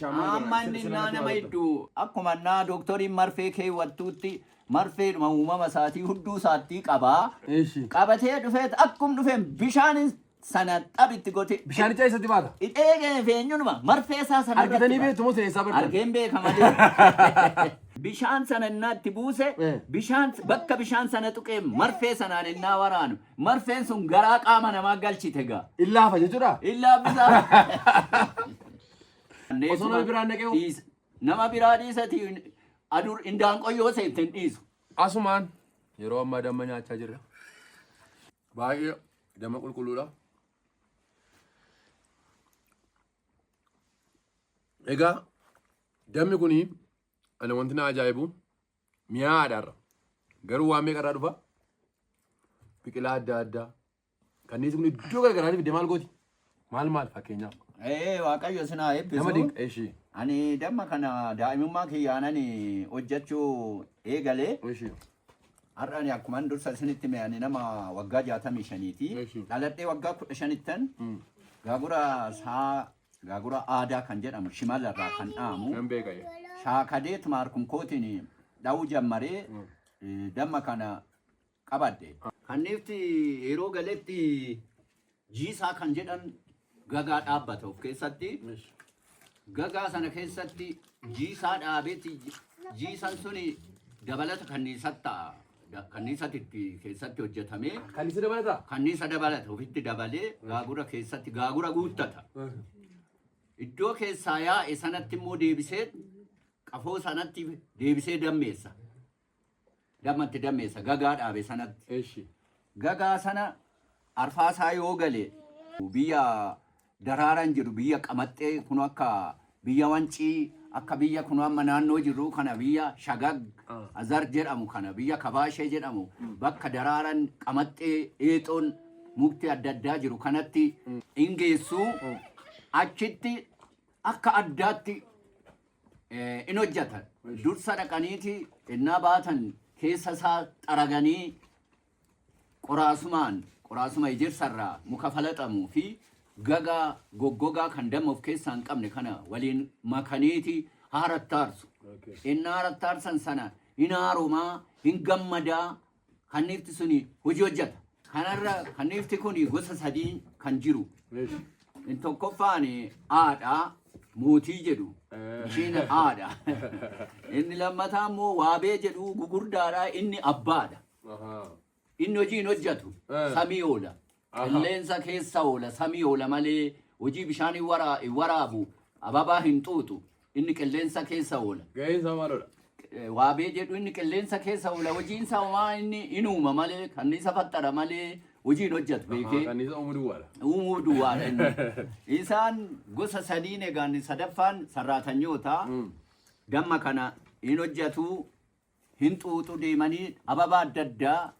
Amma inni innaa nama hedduu akkuma innaa dooktoriin marfee keewwattuutti marfeedhuma uumama isaatii hudduu isaattii qabaa. Eeshi. Qabatee dhufeet akkum dhufeen bishaan sana xabitti gote. Bishaanicha eessatti baata? Eegee feenyunuma marfee isaa sana Argitanii beektu moo isin eessaa bartan? Argeen beeka malee. Bishaan sana innaa itti buuse bishaan bakka bishaan sana tuqee marfee sanaan innaa waraanu marfeen sun garaa qaama namaa galchite gaa. Illaafa jechuudha? Illaa bisaa. Osoo nama biraan dhaqee hoo? Dhiisa. Nama biraa dhiisati adur indaanqoyyoo seente hin dhiisu. Asumaan yeroo ammaa damma nyaachaa jirra. Baay'ee damma qulqulluudha. Egaa dammi kuni ana wanti na ajaa'ibu mi'aadha irra. Garuu waan meeqa irraa dhufa? Biqilaa adda addaa. Kanniisi kun iddoo garagaraatti fidde maal gooti? Maal maal fakkeenyaaf? Ee Waaqayyo isin haa Nama eebbisu. dinqa ishii. Ani damma kana daa'imummaa kiyyaan ani hojjechuu eegale. Ishii. Har'a ani akkuman dursa isinitti hime ani nama waggaa 65ti. Eshi. Dhaladhee waggaa 15ttan gaagura saa gaagura aadaa kan jedhamu shimala irraa kan dhaamu Nan beeka. shaakadeet maarkum kootiin dha'uu jammaree damma kana qabadhe. Kanniifti yeroo galetti jiisaa kan jedhan gagaa dhaabbata of keessatti. Gagaa sana keessatti jiisaa dhaabeeti jiisan suni dabalata kanniisatti ta'a. Kanniisatti itti keessatti hojjetamee Kanniisa dabalataa? kanniisa dabalata ofitti dabalee gaagura keessatti gaagura guuttata. Iddoo keessaa yaa'e sanatti immoo deebisee qafoo sanatti deebisee dammeessa. Damma itti dammeessa gagaa dhaabe sanatti. Eshi. Gagaa sana arfaasaa yoo gale biyya daraaran jiru biyya qamaxxee kun akka biyya wancii akka biyya kun amma naannoo jirru kana biyya shagag azar jedhamu kana biyya kabaashee jedhamu bakka daraaran qamaxxee eexoon mukti adda addaa jiru kanatti hin geessu achitti akka addaatti in hojjetan. Dursa dhaqaniiti innaa baatan keessa isaa xaraganii qoraasumaan qoraasuma ejersarraa muka falaxamuu fi gagaa goggogaa kan damma of keessaa hin qabne kana waliin makaniiti haarattaarsu. Innaa haarattaarsan sana hin haaromaa, hin gammadaa, kanniifti suni hojii hojjeta. Kanarra kanniifti kun gosa sadiin kan jiru. Inni tokkoffaan haadha mootii jedhu. Ishiin haadha. Inni lammataa immoo waabee jedhu gugurdaadha inni abbaadha. Inni hojii hin hojjetu. Samii oola. Qilleensa keessa oola samii oola malee hojii bishaan hin waraabu ababaa hin xuuxu. Inni qilleensa keessa oola. Gaheen isaa maalodha? Waabee jedhu inni qilleensa keessa oola hojiin isaa homaa inni hin uuma malee kanniisa faxxara malee hojii hin hojjetu beekee. Kanniisa uumuu duwwaadha. Uumuu duwwaadha inni. Isaan gosa sadiin egaan sadaffaan sarraatanyoota damma kana hin hojjetu hin xuuxu deemanii ababaa adda addaa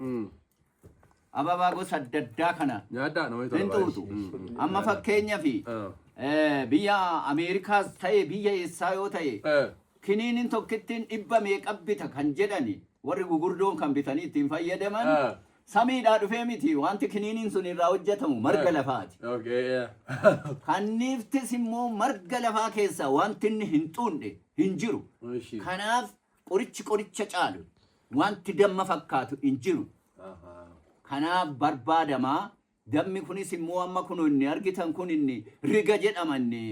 ababaa gosa adda addaa kana Nyaadhaa namatti tola hin baay'ee. xuuxu. Amma fakkeenyaaf biyya Ameerikaas ta'e biyya eessaa yoo ta'e kiniinin tokkittiin dhibba meeqa bita kan jedhani warri gugurdoon kan bitanii ittiin fayyadaman samiidhaa dhufee miti wanti kiniiniin sun irraa hojjetamu marga lafaati. Okay, yeah. Kanniiftis immoo marga lafaa keessaa wanti inni hin xuunne hin jiru. Eshi. Kanaaf qorichi qoricha caalu wanti damma fakkaatu hin jiru. Kanaaf barbaadamaa dammi kunis immoo amma kun inni argitan kun inni riga jedhama inni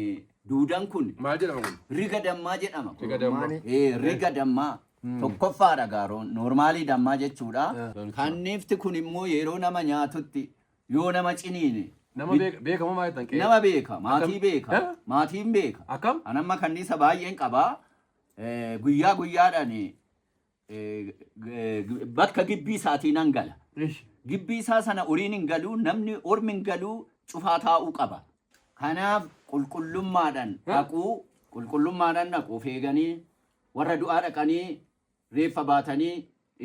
duudan kun Maal jedhama kun? riga dammaa jedhama. Riga dammaa. Riga dammaa tokkoffaadha gaaroo noormaalii dammaa jechuudha. Kanniifti kun immoo yeroo nama nyaatutti yoo nama ciniine Nama beekamoo maal jettan qe'ee? nama beeka maatii Akkam? beeka Eh? maatiin beeka. Akkam? An amma kanniisa baay'een qabaa. Guyyaa guyyaadhaan bakka gibbii isaatii nan gala. Gibbii isaa sana horiin hin galuu, namni ormi hin galuu cufaa taa'uu qaba. Kanaaf qulqullummaadhaan dhaquu, qulqullummaadhaan dhaqu of eeganii warra du'aa dhaqanii reeffa baatanii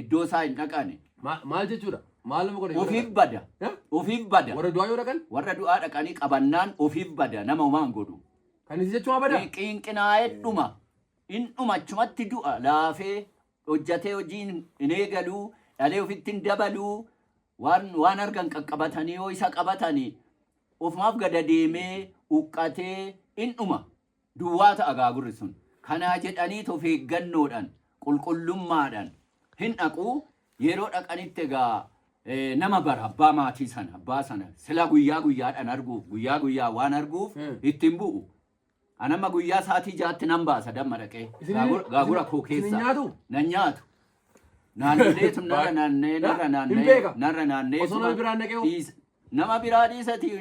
iddoo isaa hin dhaqani. Maal jechuudha? Maal nama godha yoo Ofiif dhaqan? bada. Eh? Ofiif bada. Warra du'aa yoo dhaqan? Warra du'aa dhaqanii qabannaan ofiif bada nama homaa hin godhu. Kan isin jechuun bada? Qinqinaa'ee dhuma. In dhuma achumatti du'a laafee hojjatee hojii hin eegaluu dhalee ofitti hin dabaluu waan waan argan qaqqabatanii yoo isa qabatanii ofumaaf gada deemee huqqatee in dhuma. Duwwaa ta'a gaagurri sun. Kanaa jedhaniit of eeggannoodhaan, qulqullummaadhaan hin dhaqu. Yeroo dhaqanitti egaa nama bara abbaa maatii sana, abbaa sana sila guyyaa guyyaadhaan arguuf, guyyaa guyyaa waan arguuf itti hin bu'u. An amma guyyaa sa'aatii 6tti nan baasa damma dhaqee. Gaagura koo Isin hin keessa. nyaatu? Nan nyaatu. Naannoleetu narra naannee narra Hin naannee beeka. narra naannee Osoo nama biraan dhaqee hoo? dhiisa. Nama biraa dhiisati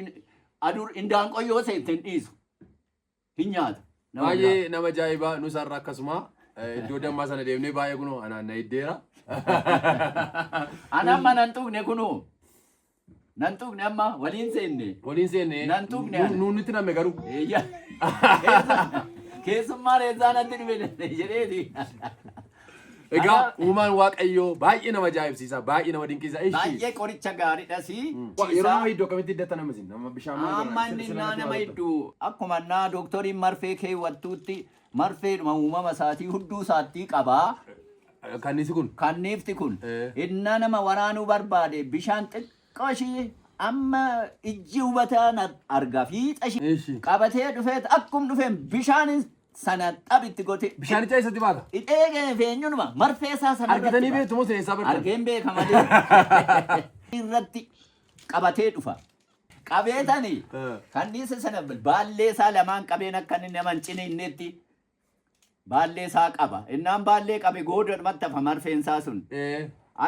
adur indaanqoyyoo seente hin dhiisu. Hin nyaata. Nama biraa. Baay'ee nama ajaa'ibaa nus har'a akkasuma iddoo dammaa sana deemnee baay'ee kunoo anaan na hiddeera. An amma nan tuqne kunoo. Nan tuqne amma waliin seenne. Waliin seenne. Nan tuqne ani. Nuun nutti namme garuu. Eeyya. Keessummaan eessaa natti dhufe jedheeti. Egaa uumaan Waaqayyoo baay'ee nama ajaa'ibsiisa, baay'ee nama dinqisiisa. Ishi. Baay'ee qoricha gaariidhas. Yeroo nama hiddu akkamitti hiddata nama isin? Nama bishaan maal Amma godhan? inni Sila naa natti nama maal hiddu akkuma naa dooktoriin marfee keewwattuutti marfeedhuma uumama isaatii hudduu isaattii qabaa. godhan? Kanniisi kun. Kanniifti kun innaa nama waraanuu barbaade bishaan xiqqoo ishii amma ijji hubataa na arga fiixa ishii qabatee dhufeet akkum dhufeen bishaan sana xab itti gote. Bishaanicha eessatti baata? Eegee feenyunuma marfee isaa sana Argitanii irratti beektu moo isin eessaa bartan? Argeen beeka malee. Irratti qabatee dhufa. Qabeetani kanniisa sana baallee isaa lamaan qabeen akka inni nama hin ciniinnetti baallee isaa qaba. Innaan baallee qabe goodadhumatti hafa marfeen isaa sun.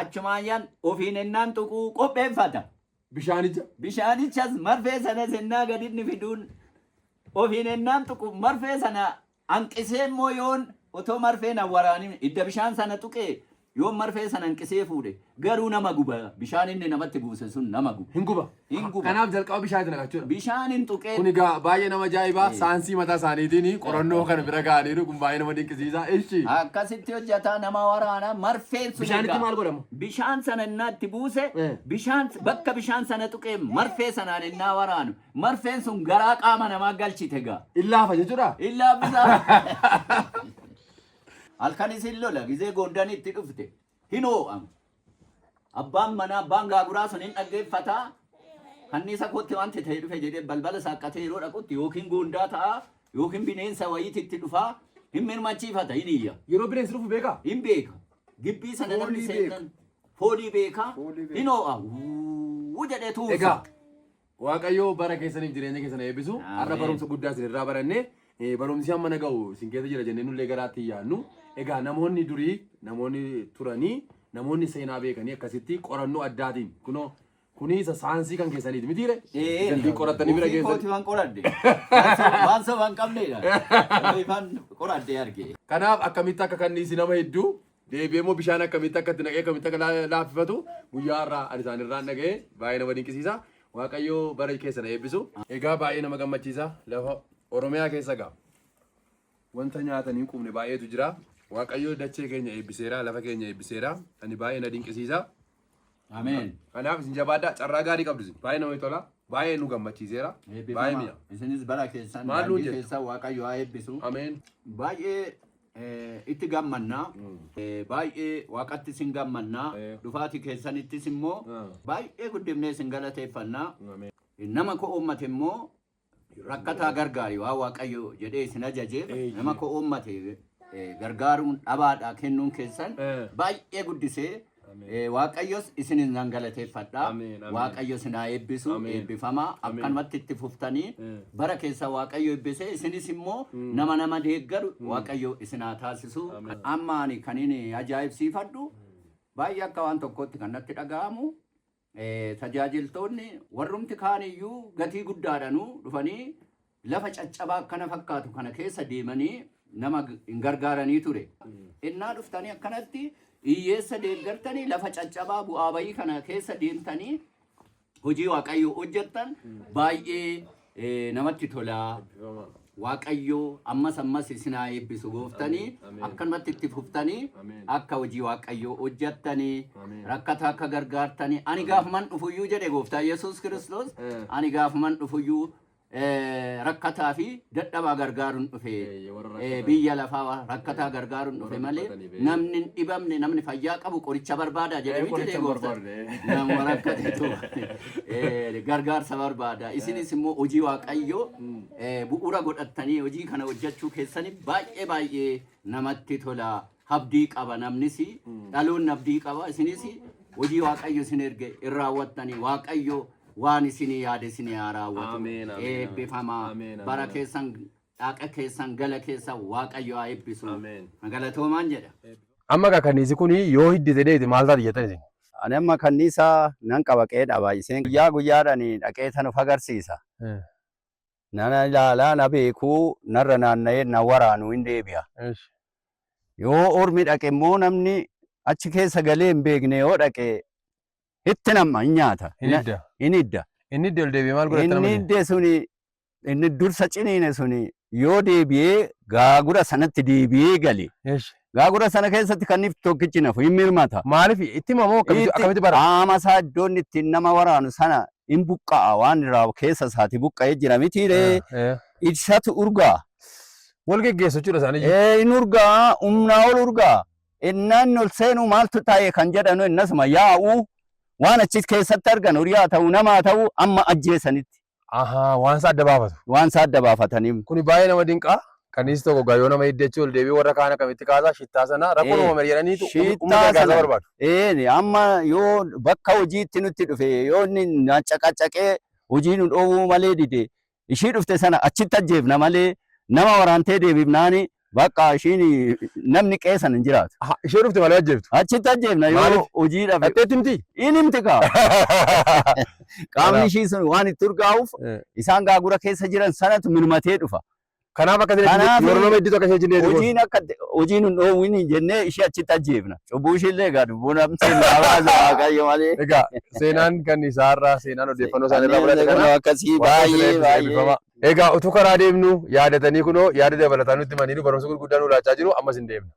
Achumaan ofiin innaan tuquu qopheeffata. Bishaanicha. Bishaanichas marfee sanas ennaa gad inni fiduun ofiin ennaan tuqu marfee sana hanqisee immoo yoon otoo marfee na waraanin idda bishaan sana tuqee yoon marfee sana hanqisee fuudhe garuu nama guba bishaan inni namatti buuse sun nama guba. Hin guba. Hin guba. Kanaaf jalqaba bishaan itti naqachuudha. Bishaan hin tuqee. Kun egaa baay'ee nama ajaa'iba. Saayinsii mataa isaaniitiin qorannoo kana bira ga'aniiru. Kun baay'ee nama dinqisiisa. Ishi. Akkasitti hojjetaa nama waraana marfeen sun Bishaanitti egaa maal godhamu? Bishaan sana innaa itti buuse bishaan bakka bishaan sana tuqee marfee sanaan innaa waraanu marfeen sun garaa qaama namaa galchite egaa. Illaafa jechuudha. Illaa bisaa. Halkan isin lola gizee goondan itti dhufte hin hoo'amu. Abbaan manaa abbaan gaaguraa sun hin dhaggeeffataa. Kanniisa kootti wanti ta'e dhufe jedhee balbala saaqqatee yeroo dhaqutti yookiin goondaa ta'a yookiin bineensa wayiitti itti dhufaa hin mirmachiifata hin iyya. Yeroo bineensi dhufu beekaa? Hin beeka. Gibbii sana namni Foolii beeka. seenan foolii beeka. Foolii beeka. Hin hoo'a. Wuu jedhee tuusa. Egaa Waaqayyo bara keessaniif jireenya keessan eebbisu. Har'a Ameen. barumsa guddaa isin irraa baranne. Barumsi hamma na ga'u isin keessa jira jennee nullee garaatti hin yaadnu. Egaa namoonni durii namoonni turanii namoonni seenaa beekanii akkasitti qorannoo addaatiin kunoo kuni isa saayinsii kan keessaniiti mitiire? Isin qorattanii bira Ofii geessan. kooti waan qoradhe. Waan soba hin qabneedha. Ofiifan qoradhe arge. Kanaaf akkamitti akka kanniisi nama hedduu deebi'ee immoo bishaan akkamitti akka itti naqee akkamitti akka laaffifatu guyyaa har'aa ani isaan irraan dhaga'e baay'ee nama dinqisiisa. Waaqayyo bara keessan eebbisu. Egaa baay'ee nama gammachiisa. Lafa Oromiyaa keessa egaa wanta nyaatanii hin quufne baay'eetu jira. Waaqayyo dachee keenya eebbiseera, lafa keenya eebbiseera. Ani baay'ee na dinqisiisa. Ameen. Kanaaf isin jabaadhaa carraa gaarii qabdu isin. Baay'ee namatti tola. Baay'ee nu gammachiiseera. Baay'ee Eebbifamaa. mi'a. Isinis bara keessan Maal nuun daandii jettu? keessan Waaqayyo haa eebbisu. Ameen. Baay'ee itti gammanna. Baay'ee Waaqatti isin gammanna. Dhufaatii keessanittis immoo baay'ee guddifnee isin galateeffanna. Ameen. Nama koo uummate immoo rakkataa gargaari waan Waaqayyo jedhee isin ajajeef nama koo uummate gargaaruun dhabaadhaa kennuun keessan baay'ee guddisee Waaqayyos isinin nan galateeffadha. Ameen, ameen. Waaqayyo isin haa eebbisu, Ameen. eebbifamaa. Ameen. Akkanumatti itti fuftanii bara keessa Waaqayyo eebbisee isinis immoo nama nama deeggaru Waaqayyo isin haa taasisu. Ameen. Amma ani kan inni ajaa'ibsiifadhu baay'ee akka waan tokkootti kan natti dhaga'amu tajaajiltoonni warrumti kaan iyyuu gatii guddaadhanuu dhufanii lafa caccabaa akkana fakkaatu kana keessa deemanii nama hin gargaaranii ture. Innaa dhuftanii akkanatti hiyyeessa deeggartanii lafa caccabaa bu'aa bayii kana keessa deemtanii hojii Waaqayyoo hojjettan baay'ee namatti tola. Waaqayyo ammas ammas isin haa eebbisu gooftanii Ameen, ameen. akkanumatti itti fuftanii Ameen. akka hojii Waaqayyoo hojjettanii Ameen. rakkata akka gargaartanii ani gaafuman dhufuyyuu jedhe gooftaa Yesuus Kiristoos Eh. ani gaafuman dhufuyyuu Rakkataa fi dadhabaa gargaaruun dhufe. Eeyyee, warra rakkataa. Biyya lafaa rakkataa gargaaruun dhufe Warra malee dhiphataniif, eeyyee. namni hin dhibamne, namni fayyaa qabu qoricha barbaada jedhe miti Qoricha ree gooftaan. barbaadu. Nama rakkatetu gargaarsa barbaada. Isinis immoo hojii Waaqayyoo bu'uura godhattanii hojii kana hojjechuu keessanii baay'ee baay'ee namatti tola. Abdii qaba namnis, dhaloonni abdii qaba. Isinis hojii Waaqayyo isin erge hin raawwattanii, Waaqayyo waan isinii yaade isinii haa raawwatu. Ameen, ameen, Eebbifamaa. ameen, ameen, Bara ameen. keessan, dhaaqa keessan, gala keessan Waaqayyo haa eebbisu. Ameen. Galatoomaan jedha. Amma egaa kanniisi kun yoo hiddite deete maal taati jettan isin? Ani amma kanniisa nan qaba qeedha baay'iseen. Guyyaa guyyaadhaan dhaqee tan of agarsiisa. Nana ilaalaa na beekuu narra naanna'ee na waraanu hin deebi'a. Yoo ormi dhaqe immoo, namni achi keessa galee hin beekne yoo dhaqe, itti nam'a, hin nyaata. Hin hidda. Hin hidda. Inni hidde ol deebi'ee maal godhata Inni namni? hidde suni, inni dursa ciniine suni yoo deebi'ee gaagura sanatti deebi'ee gale. Gaagura sana keessatti kan inni tokkichi nafu hin mirmata. Maaliif itti himamoo akkamitti akkamitti bara? Qaama isaa iddoo inni ittiin nama waraanu sana hin buqqa'a, waan irraa keessa isaati buqqa'ee jira mitiiree, isatu urgaa. Wal geggeessu jechuudha isaanii. Ee, hin urgaa, humnaa ol urgaa. Innaan ol seenu maaltu ta'e kan jedhanu innasuma yaa'u, waan achi keessatti argan, horii haa ta'u, nama haa ta'u, amma ajjeesanitti. Ahaa, waan isaa adda baafatu. Waan isaa adda baafatanii. Kuni baay'ee nama dinqaa. Kanniisi tokko gaa yoo nama hidde ol deebi'ee warra kaan akkamitti kaasaa shittaa sana rakkoon uumame jedhaniitu humna Shittaa gargaarsaa sana. barbaadu. Ee, amma yoo bakka hojiitti nutti dhufe, yoo inni na caqacaqee hojii nu dhoowwuu malee dide, ishii dhufte sana achitti ajjeefna malee nama waraantee deebifnaani bakka ishiin namni qeessan hin jiraatu. Aha, ishee dhufte malee ajjeeftu. Achitti ajjeefna yoo Maaliif? hojii dhabe. Dhaqxeetti miti? Inni himti kaa. Qaamni ishii sun waan itti urgaa'uuf isaan gaagura keessa jiran sanatu mirmatee dhufa. Kanaaf akka Kanaaf yeroo nama hidditu akka ishee jennee hojiin akka hojiin hin dhoowwin jennee ishee achitti ajjeefna. Cubbuu ishiillee egaa dubbuu namni baasa Waaqayyo malee. Egaa seenaan kan isaarraa, seenaan odeeffannoo isaanii irraa fudhate kana akkasii Waaqayyo baay'ee isin baay'ee. eebbifama. Egaa utuu karaa deemnu yaadatanii kunoo yaada dabalataa nutti himanii, barumsa gurguddaa nu laachaa jiru, ammas hin deemna.